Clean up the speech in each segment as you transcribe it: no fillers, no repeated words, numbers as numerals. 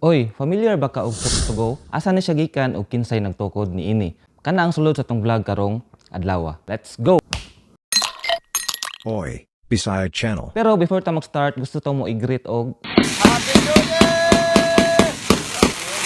Oy, familiar ba ka og Chooks to Go? Asa ni siya gikan og kinsay nagtukod niini? Kana ang sulod sa atong vlog karong adlaw. Let's go! Oy, Bisaya Channel. Pero before ta mag-start, gusto to mo i-greet og Happy New Year!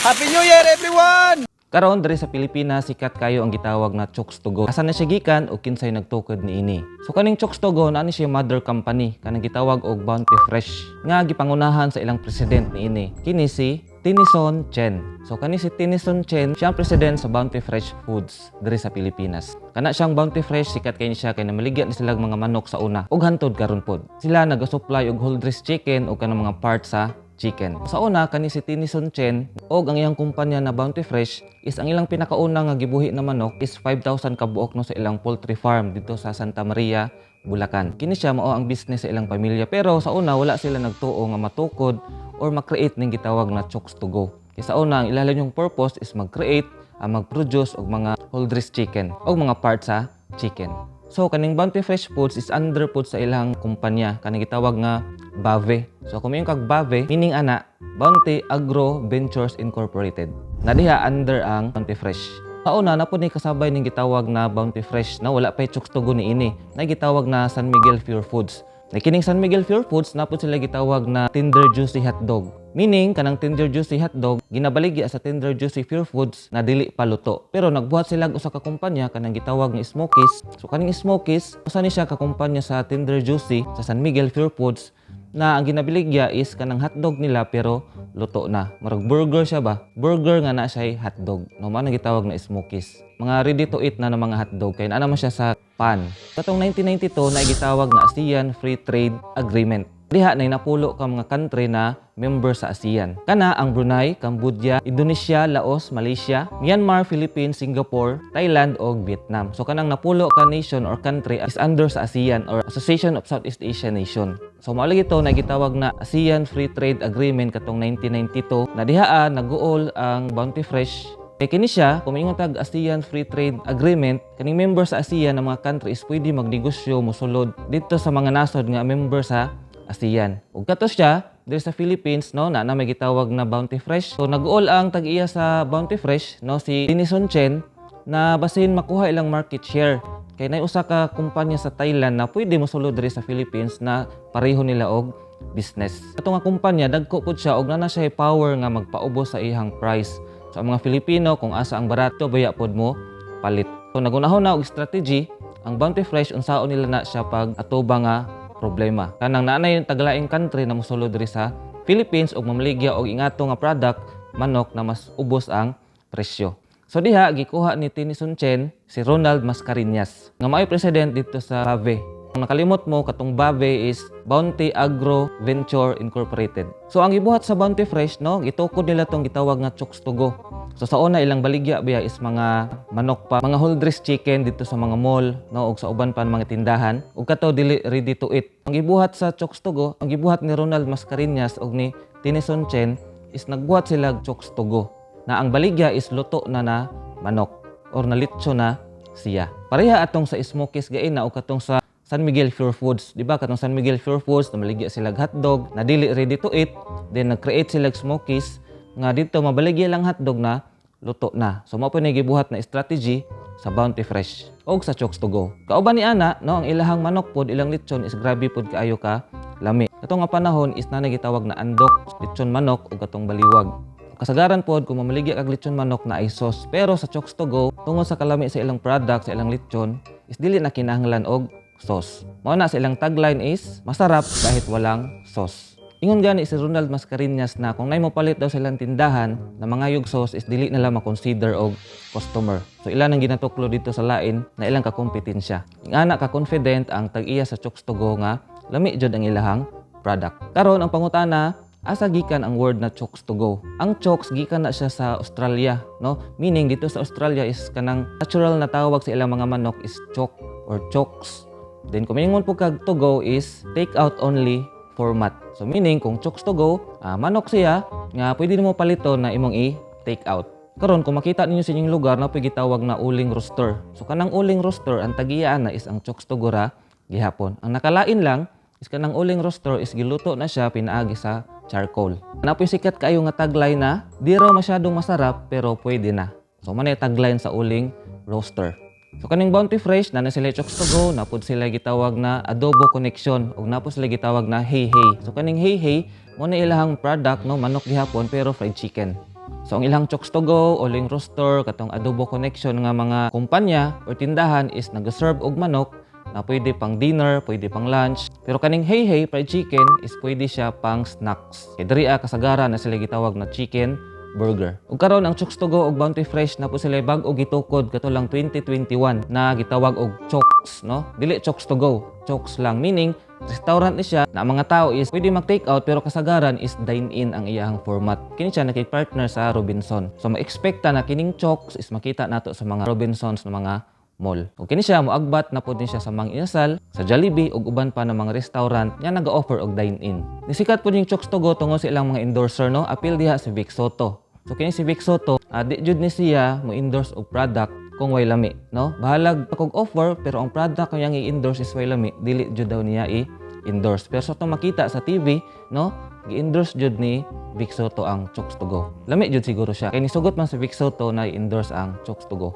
Happy New Year, everyone! Karon diri sa Pilipinas, sikat kayo ang gitawag na Chooks to Go. Asa na siya gikan o kinsay nagtukod niini? So kaning Chooks to Go, naa ni siya mother company kanang gitawag og Bounty Fresh nga gipangunahan sa ilang president niini. Kini si Tennyson Chen. So kani si Tennyson Chen, siya ang president sa Bounty Fresh Foods diri sa Pilipinas. Kana siyang Bounty Fresh, sikat kay ni siya kay namaligya ni sila mga manok sa una ug hantod karon pod. Sila nagasupply og whole dressed chicken o kanang mga parts sa chicken. Sa una, kani si Tennyson Chen og ang iyang kumpanya na Bounty Fresh is ang ilang pinakauna nga gibuhi na manok is 5,000 ka buok, no, sa ilang poultry farm dito sa Santa Maria, Bulacan. Kini siya mao ang business sa ilang pamilya, pero sa una wala sila nagtuo nga matukod or ma-create ning gitawag na Chooks to Go. Kay sa una, ang ilalim yung purpose is mag-create, mag-produce og mga whole dressed chicken o mga parts sa chicken. So kaning Bounty Fresh Foods is under pod sa ilang kumpanya kaning gitawag nga BAVE. So kung moingon kag BAVE, meaning ana Bounty Agro Ventures Incorporated. Na diha under ang Bounty Fresh. Sa una na po ni kasabay ning gitawag na Bounty Fresh na wala pay Chooks to Go niini. Na gitawag na San Miguel Pure Foods. Na kining San Miguel Pure Foods, na po sila gitawag na Tender Juicy Hotdog. Meaning kanang Tender Juicy Hotdog ginabaligya sa Tender Juicy Pure Foods na dili pa luto. Pero nagbuhat sila og usa ka kumpanya kanang gitawag nga Smokies. So kaning Smokies, usa ni siya ka kumpanya sa Tender Juicy sa San Miguel Pure Foods na ang ginabiligya is kanang hotdog nila pero luto na. Murag burger siya ba? Burger nga na siya hotdog. No, mao na gitawag na Smokies. Mga ready to eat na ng mga hotdog kay naa naman siya sa pan. Katong 1992 na gitawag nga ASEAN Free Trade Agreement. Diha na napulo ka mga country na member sa ASEAN. Kana ang Brunei, Cambodia, Indonesia, Laos, Malaysia, Myanmar, Philippines, Singapore, Thailand ug Vietnam. So kanang napulo ka nation or country is under sa ASEAN or Association of Southeast Asia Nation. So mao lagi to na gitawag na ASEAN Free Trade Agreement katong 1992 na dihaa nag-uol ang Bounty Fresh. Kay kini siya, kung moingon tag ASEAN Free Trade Agreement, kaning member sa ASEAN ng mga country is pwede magnegosyo mosulod dito sa mga nasod nga member sa ASEAN. Ug kato siya, diri sa Philippines, no, na may gitawag na Bounty Fresh. So nag-uol ang tag-iya sa Bounty Fresh, no, si Tennyson Chen, na basin makuha ilang market share. Kay nay usa ka kumpanya sa Thailand na pwede mosulod diri sa Philippines na pareho nila og business. Ato nga kumpanya dagko pud siya og naa na siya power nga magpaubos sa iyang price. So ang mga Filipino, kung asa ang barato baya pod mo palit. So nagunahon na og strategy ang Bounty Fresh unsaon nila na siya pag atuba nga problema. Kanang naanay taglaing country na mosulod diri sa Philippines og mamaligya og ingato nga product manok na mas ubos ang presyo. So diha gikuha ni Tennyson Chen si Ronald Mascareñas nga mao'y president dito sa BAVE. Kung nakalimot mo, katong BAVE is Bounty Agro Venture Incorporated. So ang gibuhat sa Bounty Fresh, no, gitukod nila tong gitawag nga Chooks to Go. So sa una, ilang baligya biya is mga manok pa, mga whole dressed chicken dito sa mga mall, no, ug sa uban pa mga tindahan. Ug kato dili ready to eat. Ang gibuhat sa Chooks to Go, ang gibuhat ni Ronald Mascareñas ug ni Tennyson Chen is nagbuhat sila og Chooks to Go na ang baligya is luto na na manok or nalitso na siya. Pareha atong sa Smokies gaina o katong sa San Miguel Pure Foods, di ba? Katong San Miguel Pure Foods namaligya sila og hotdog na dili ready to eat, then nag-create sila og Smokies nga dito mabaligya lang hotdog na luto na. So mao po ni gibuhat na strategy sa Bounty Fresh og sa Chooks to Go. Kauban ni ana, no, ang ilahang manok pod, ilang litson is grabe pod kaayo ka lami. Kato nga panahon is na gitawag na andok, litson manok ug katong baliwag. Kasagaran pod kung mamaligya kag litson manok na ay sauce. Pero sa Chooks to Go, tungod sa kalami sa ilang product, sa ilang litson, is dili na kinahanglan og sauce. Mao na sa ilang tagline is masarap kahit walang sauce. Ingon gani si Ronald Mascareñas na kung nay mo palit daw sa ilang tindahan na mangayog sauce is dili nila ma-consider og customer. So ilan ang ginatuklo dito sa lain na ilang kakompetensya. Ingana ka confident ang tag-iya sa Chooks to Go nga lami jud ang ilahang product. Karon ang pangutana, asa gikan ang word na Chooks to Go? Ang Chooks gikan na siya sa Australia, no? Meaning dito sa Australia is kanang natural na tawag sa ilang mga manok is chook or chooks. Then kung mingon po kag to go is take out only format. So meaning kung Chooks to Go, manok siya nga pwede nimo palito na imong i-take out. Karon kung makita ninyo sa inyong lugar na pwede gitawag na uling rooster. So kanang uling rooster, ang tagiyaan na is ang Chooks to Go ra gihapon. Ang nakalain lang is kanang uling rooster is giluto na siya pinaagi sa charcoal. Naa poy sikat kaayo nga tagline na di raw masyadong masarap pero pwede na. So mao na tagline sa Uling Roaster. So kaning Bounty Fresh na sila Chooks to Go, naa pod sila gitawag na Adobo Connection ug naa pod sila gitawag na Hey Hey. So kaning Hey Hey mao na ilahang product, no, manok gihapon pero fried chicken. So ang ilang Chooks to Go, Uling Roaster, katong Adobo Connection nga mga kumpanya or tindahan is nag-serve og manok na pwede pang dinner, pwede pang lunch. Pero kaning Hey Hey fried chicken is pwede siya pang snacks. Kay diri kasagaran na sila gitawag na chicken burger. Ug karon ang Chooks to Go ug Bounty Fresh naa po sila bag-o gitukod kato lang 2021 na gitawag og Chooks, no? Dili Chooks to Go, Chooks lang, meaning restaurant ni siya na ang mga tao is pwede mag take out pero kasagaran is dine in ang iyahang format. Kini siya nakig-partner sa Robinson. So ma-expect ta na kining Chooks is makita nato sa mga Robinsons na mga mall. Ug kini siya moagbat na pod ni siya sa Mang Inasal, sa Jollibee ug uban pa na mga restaurant nga naga-offer og dine-in. Nisikat pod yung Chooks to Go tungod sa ilang mga endorser, no? Apil diha si Vic Sotto. So kini si Vic Sotto, di jud ni siya mo endorse og product kung way lami, no? Bahalag kog offer pero ang product kung i-endorse is way lami, dili jud daw niya i-endorse. Pero sa atong makita sa TV, no, gi-endorse jud ni Vic Sotto ang Chooks to Go. Lami jud siguro siya. Kay nisugot man si Vic Sotto na i-endorse ang Chooks to Go.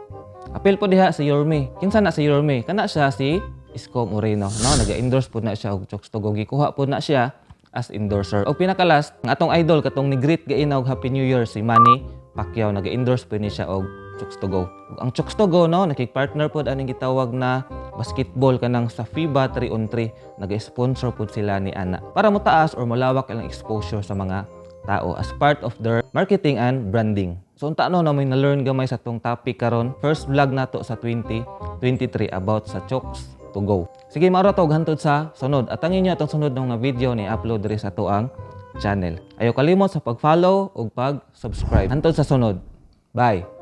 Apil po diha si Yorme. Kinsa na si Yorme? Kana siya si Isko Moreno, no? Naga-endorse po na siya og Chooks to Go. Gikuha po na siya as endorser. O pinaka-last, ang atong idol katong ni-greet gaina og Happy New Year, si Manny Pacquiao, naga-endorse po ni siya og Chooks to Go. Ug ang Chooks to Go, no, nakig-partner pod aning gitawag na basketball kanang sa FIBA 3 on 3, naga-sponsor pod sila ni ana para motaas or molawak ilang exposure sa mga tao as part of their marketing and branding. So unta, no, na may na-learn gamay sa tong topic karon. First vlog nato sa 2023 about sa Chooks to Go. Sige, mao ra to, hantod sa sunod. Atangin niyo atong sunod nga video ni upload diri sa atoang channel. Ayaw kalimot sa pag-follow ug pag-subscribe. Hantod sa sunod. Bye.